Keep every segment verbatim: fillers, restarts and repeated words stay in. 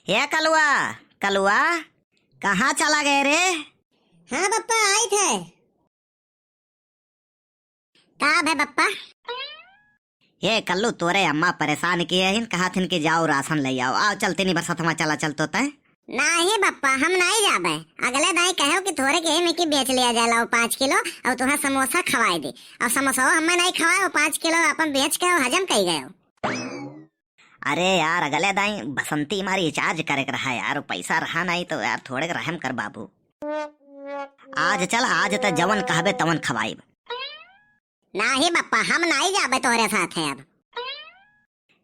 ए कलुआ, कलुआ, कहाँ चला गए रे? हाँ बप्पा, आइत है। का भे बप्पा? ए कल्लू, तोरे अम्मा परेशान किहे हिन, कहत हिन कि जाओ राशन लइ आओ। आओ चल, तीनी बरसत हमा चला चल तो तय। नाही बप्पा, हम नाही जाबे। अगले दाई कहो कि थोरे के में की बेच लिया जाए, लाओ पाँच किलो, और तुहा समोसा खवाए दे। और समोसा हमें नाही खवाए, वो पाँच किलो अपन बेच के हजम कई गयो। अरे यार, अगले दाई बसंती मारी recharge करे के रहा यार, वो पैसा रहा नाही तो यार, थोड़े रहम कर बाबू। आज चल, आज त जवन कहबे तवन खवाइब। नाही बप्पा, हम नाही जाबे तोहरे साथे अब।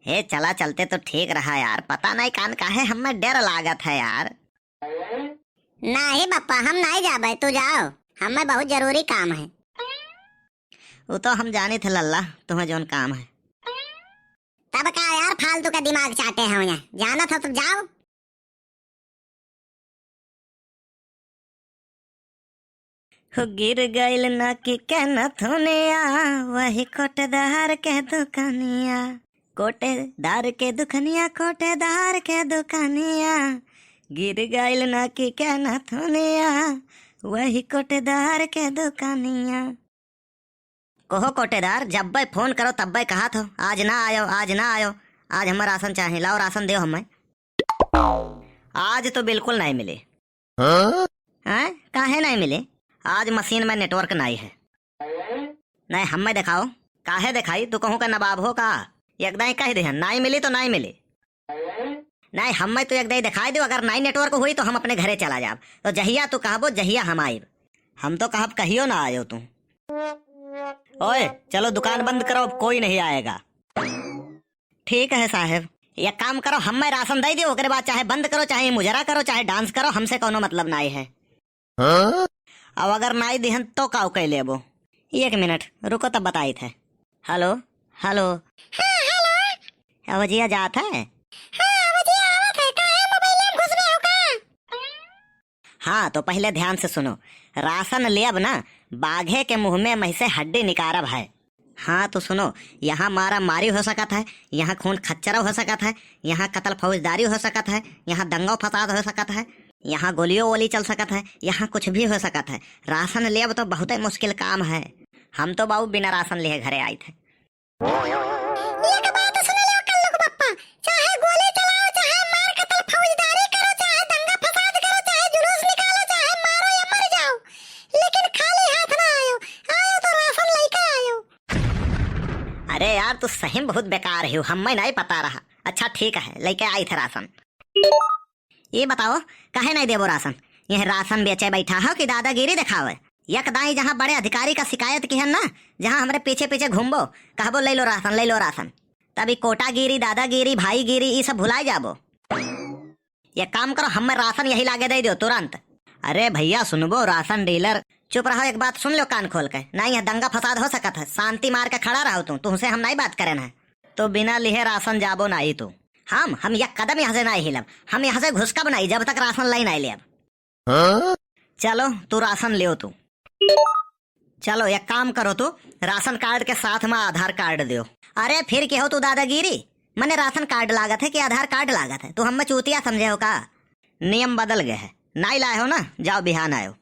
हे चला, चलते तो ठीक रहा यार, पता नाही कान काहे हमें डर लागत है यार। नाही बप्पा, हम नाही जाबे, तू जाओ, हमें बहुत जरूरी काम है। वो तो हम जानित है लल्ला, तुम्हें जौन काम है। तब का यार, फालतू का दिमाग चाटे हो यहाँ, जानत हो तो जाओ। हो गिर गइल नकी के नथुनिया, वही कोटेदार के दुकनिया। कोटेदार के दुकनिया, कोटेदार के दुकनिया। गिर गइल नकी के नथुनिया, वही कोटेदार के दुकनिया। कहो कोटेदार, जब्बे फोन करो तब्बे कहत हो, आज ना आयो, आज ना आयो, आज हमें राशन चाही, लाओ राशन देओ हमें। आज तो बिल्कुल नाही मिले। हाँ? हैं? काहे नाही मिले? आज मशीन में network नाही है। नाही, हमें देखाओ। काहे देखाई? तू कहूँ का नवाब हो का? एकदम कह दे, नाही मिली तो नाही मिली। नाही, हमें तो एकदम देखाई दो, अगर नाही network हुई तो हम अपने घरे चला जाब। तो जहिया तू कहबो, जहिया हम आइब। हम तो कहब कहियो ना आयो तू। ओए, चलो दुकान बंद करो, अब कोई नहीं आएगा। ठीक है साहेब, एक काम करो, हमें राशन दे दियो, ओकरे बाद चाहे बंद करो, चाहे मुजरा करो, चाहे dance करो, हमसे कौनो मतलब नाही है। हाँ? अब अगर नाही दिहन तो काउ कह लेबो? एक मिनट रुको, तब बताइत है। हेलो, हेलो। हाँ, हेलो। आवाजिया जात है? हाँ, आवाजिया आवत है। काहे मोबाइल में घुसबे हो का? हाँ, तो पहिले ध्यान से सुनो, राशन लेब ना, बाघे के मुँह में महिसे हड्डी निकारब है। हाँ, तो सुनो, यहाँ मारा मारी हो सकत है, यहाँ खून खच्चरा हो सकत है, यहाँ कत्ल फौजदारी हो सकत है, यहाँ दंगा फसाद हो सकत है, यहाँ गोलियो वोली चल सकत है, यहाँ कुछ भी हो सकत है। राशन लेब तो बहुते मुश्किल काम है। हम तो बाबू बिना राशन लिहे घरे आइत है। एक बात सुन लो कल्लू के बप्पा, चाहे गोली चलाओ, चाहे मार कत्ल फौजदारी करो, चाहे दंगा फसाद करो, चाहे जुलूस निकालो, चाहे मारो या मर जाओ, लेकिन खाली हाथ ना आयो, आयो तो राशन लइके आयो। अरे यार, तू सही में बहुत बेकार है, हमें नाही पता रहा। अच्छा ठीक है, लइके आइत है राशन। ये बताओ, काहे नाही देबो राशन? यह राशन बेचे बैठा हो कि दादागिरी देखावे? एक दाई जहाँ बड़े अधिकारी का शिकायत किहन ना, जहाँ हमरे पीछे पीछे घूमबो, कहबो, "ले लो राशन, ले लो राशन।" तब ई कोटागिरी, दादागिरी, भाईगिरी, ई सब भुलाए जाबो। एक काम करो, हमें राशन यही लागे दे दियो तुरंत। अरे भैया सुनबो, राशन डीलर, चुप रहो, एक बात सुन लो कान खोल के। नाही, यहाँ दंगा फसाद हो सकत है, शांति मार के खड़ा रहो तू, तुमसे हम नाही बात करेन है। तो बिना लिहे राशन जाबो नाही तू। हम, हम एक कदम यहाँ से नाही हिलब, हम यहाँ से घुसकब नाही जब तक राशन लाई नाही लेब। हाँ? चलो, तू राशन लेओ तू। चलो, एक काम करो तू, राशन कार्ड के साथ में आधार कार्ड देओ। अरे, फिर के हो तू दादागिरी? मने राशन कार्ड लागत है कि आधार कार्ड लागत है? तू हमें चूतिया समझे हो का? नियम बदल गए है, नाही लाए हो ना, जाओ बिहान आयो।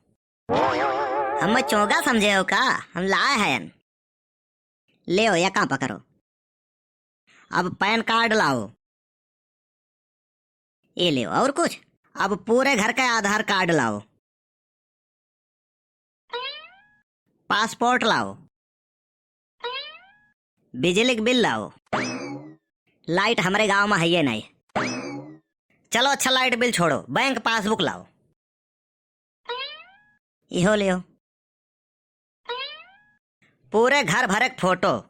हमें चोगा समझे हो का? हम लाए हैं। लेओ, या का पकड़ो। अब पैन कार्ड लाओ। ये लेओ, और कुछ? अब पूरे घर का आधार कार्ड लाओ। पासपोर्ट लाओ। बिजली के बिल लाओ। लाइट हमरे गांव में है ये नाही। चलो अच्छा, लाइट बिल छोड़ो, बैंक पासबुक लाओ। इहो लियो। पूरे घर भरे के फोटो।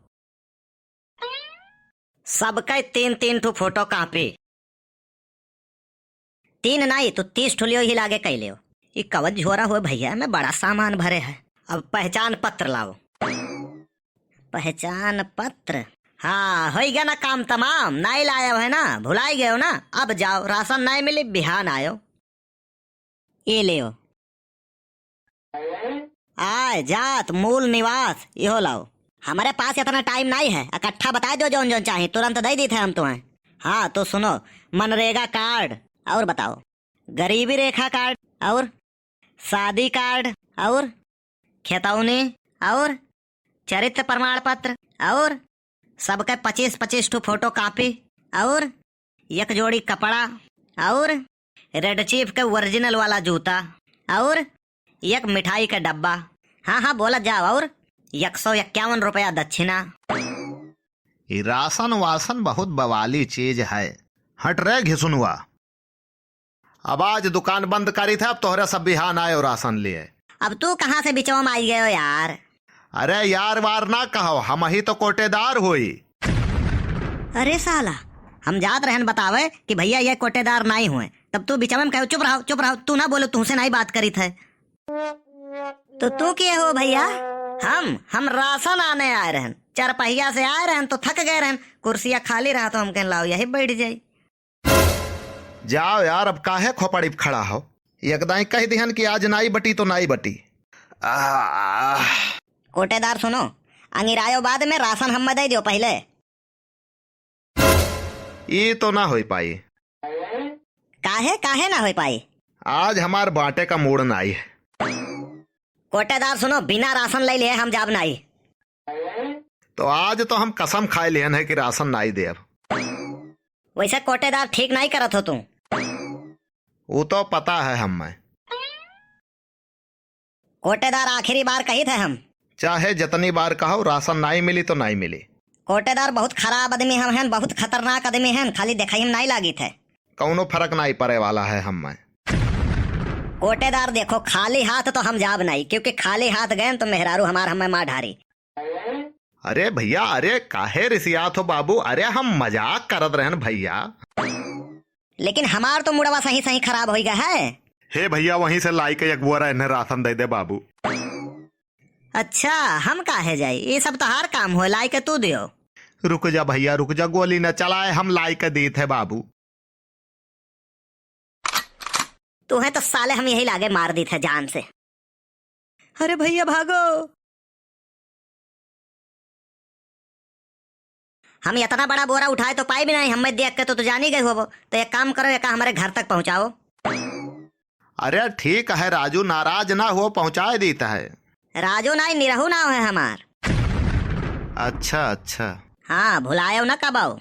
सबके तीन तीन ठो फोटो कॉपी। तीन नाही तो तीस ठो लियो, ही लागे कई लियो। ई कवन झोरा हुए भैया, में बड़ा सामान भरे है। अब पहचान पत्र लाओ। पहचान पत्र? हाँ, होई गया ना काम तमाम। नाही लायो है ना, भुलाई गयो ना। अब जाओ, राशन नाही मिली, बिहान आयो। ये लेओ। आय, जात, मूल निवास, इहो लाओ। हमरे पास इतना टाइम नाही है, इकट्ठा बताए दो जौन जौन चाही, तुरंत दे दीत है हम तुम्हें। हाँ, तो सुनो, मनरेगा कार्ड, और बताओ, गरीबी रेखा कार्ड और शादी कार्ड और खेतौनी और चरित्र प्रमाण पत्र और सबके पच्चीस पच्चीस ठो फोटो कॉपी और एक जोड़ी कपड़ा और रेड चीफ के ओरिजिनल वाला जूता और एक मिठाई के डब्बा। हाँ, हाँ, बोलत जाओ। और एक सौ इक्यावन रुपया दक्षिणा। ई राशन वासन बहुत बवाली चीज है। हट रे घिसुनुआ, अब आज दुकान बंद करी थे, अब तोहरे सब बिहान आयो राशन लिए। अब तू कहाँ से बिचवा में आई गयो यार? अरे यार वार ना कहो, हम ही तो कोटेदार होई। अरे साला, हम जात रहन बतावे कि भैया ये कोटेदार नाई हुए, तब तू बिचवा में कहो, "चुप रहो, चुप रहो, तू ना बोलो, तुमसे नाई बात करी थे।" तो तू के हो भैया? हम, हम राशन आने आए रहन, चार पहिया से आए रहन तो थक गए रहन, कुर्सिया खाली रहा तो हम कहन लाओ यही बैठ जाई। जाओ यार, अब काहे खोपड़ी पे खड़ा हो? एक दाई कह दिहन कि आज नाई बटी तो नाई बटी। आह। कोटेदार सुनो, अंगिरायो बाद में, राशन हम्मे दे दियो पहले। ई तो ना होई पाई। काहे, काहे ना होई पाई? आज हमार बाटे का मूड नाई है। कोटेदार सुनो, बिना राशन ले लिए हम जाब नाई। तो आज तो हम कसम खाए लिहन है कि राशन नाई देब। वैसे कोटेदार ठीक नाई करत हो तू। वो तो पता है हमें। कोटेदार आखिरी बार कही थे हम। चाहे जितनी बार कहो, राशन नाई मिली तो नाई मिली। कोटेदार बहुत खराब आदमी हम हैं, बहुत खतरनाक आदमी हैं, खाली देखाई में नाई लागी थे। कौनो फर्क नाई पड़े वाला है हमें। कोटेदार देखो, खाली हाथ तो हम जाब नाई, क्योंकि खाली हाथ गए तो मेहरारू हमार हमें मार ढारी। अरे भैया, अरे काहे रिसियात हो बाबू? अरे हम मजाक करत रहन भैया। लेकिन हमार तो मुड़वा सही सही खराब होई गया है। हे भैया, वहीं से लाई के एक बोरा इन्हें राशन दे दे बाबू। अच्छा, हम काहे जाई? ये सब तोहार काम हो, लाई के तू दियो। रुक जा भैया, रुक जा, गोली न चलाए, हम लाई के दीत है बाबू। तुहे तो साले हम यही लागे मार दीत है जान से। अरे भैया भागो। हम इतना बड़ा बोरा उठाए तो पाई भी नहीं, हमें देख के तो, तो जानी गए होबो। तो एक काम करो, एका हमारे घर तक पहुँचाओ। अरे ठीक है राजू, नाराज ना हो, पहुँचाए दीत है। राजू नहीं, निरहू नाव है हमार। अच्छा, अच्छा। हाँ, भुलायो ना कबाऊ।